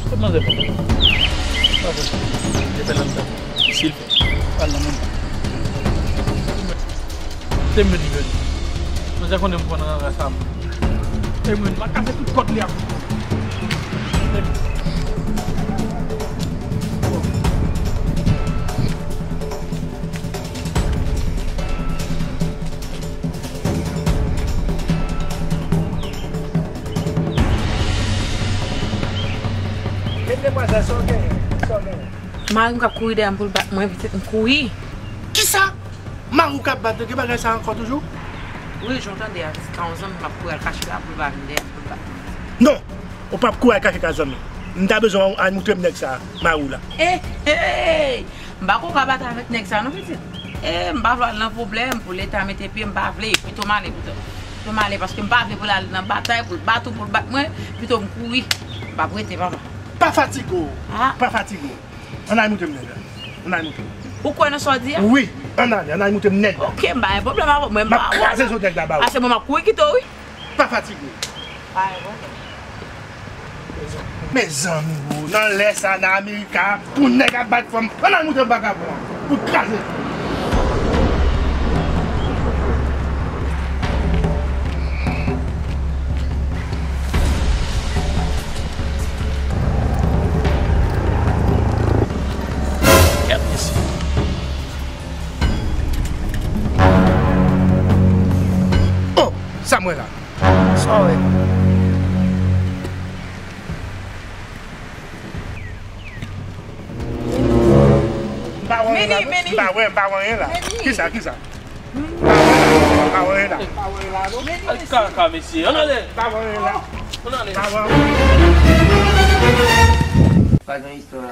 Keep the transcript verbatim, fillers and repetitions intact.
Kot manzè fè? Pa posib. Li fè nan mitan. Silvè. Pral nan moun. Te mwen di veni. Manzè konnen m konn rara sa m. E mwen, m a kase tout kòd li a. Men demwazèl, sa w genyen? Sa w genyen? Mari m k ap kouri dèyè m pou l bat mwen, pitit, m kouri. Kisa? Mari w k ap bat, gen bagay sa ankò toujou? Wi, jan w tande a, se ka yon zanmi m ap kouri al kache la pou l pa vin dèyè m, pou l bat mwen. Non! Ou p ap kouri al kache ka zanmi. M ta bezwen w al moutre m nèg sa, mari w la. Eh, eh! M pa ko ka batay avèk nèg sa non, pitit. Eh, m pa vle al nan pwoblèm pou Leta mete pye, m pa vle. Pito m ale, pito. Pito m ale, paske m pa vle pou l al nan batay, pou l bat ou, pou l bat mwen. Pito m kouri. M p ap rete, papa. Pa fatige w. Ah. Pa fatige w. Ann al moutre m nèg la. Ann al moutre m. Ou kwè nan sa w di a? Wi, ann ale, ann al moutre m nèg la. Ok, m pa gen pwoblèm avè w, men m pa... M ap kraze zo nèg la ba ou. Ase mwen m ap kouri kite w, wi. Pa fatige. Pa gen pwoblèm. Mezanmi, bro, nan lè sa, nan Amerika, pou nèg ap bat fanm, ann al moutre m vakabon an, pou kraze. Gad mesye. Oh, sa m wè la. Sa w wè? M pa wè anyen la, non. M pa wè, m pa wè anyen la. Kisa, kisa? M pa wè anyen la. M pa wè anyen la, non. Al kaka, mesye. Ann ale. M pa wè anyen la. Ann ale. M pa wè anyen. Pa gen istwa.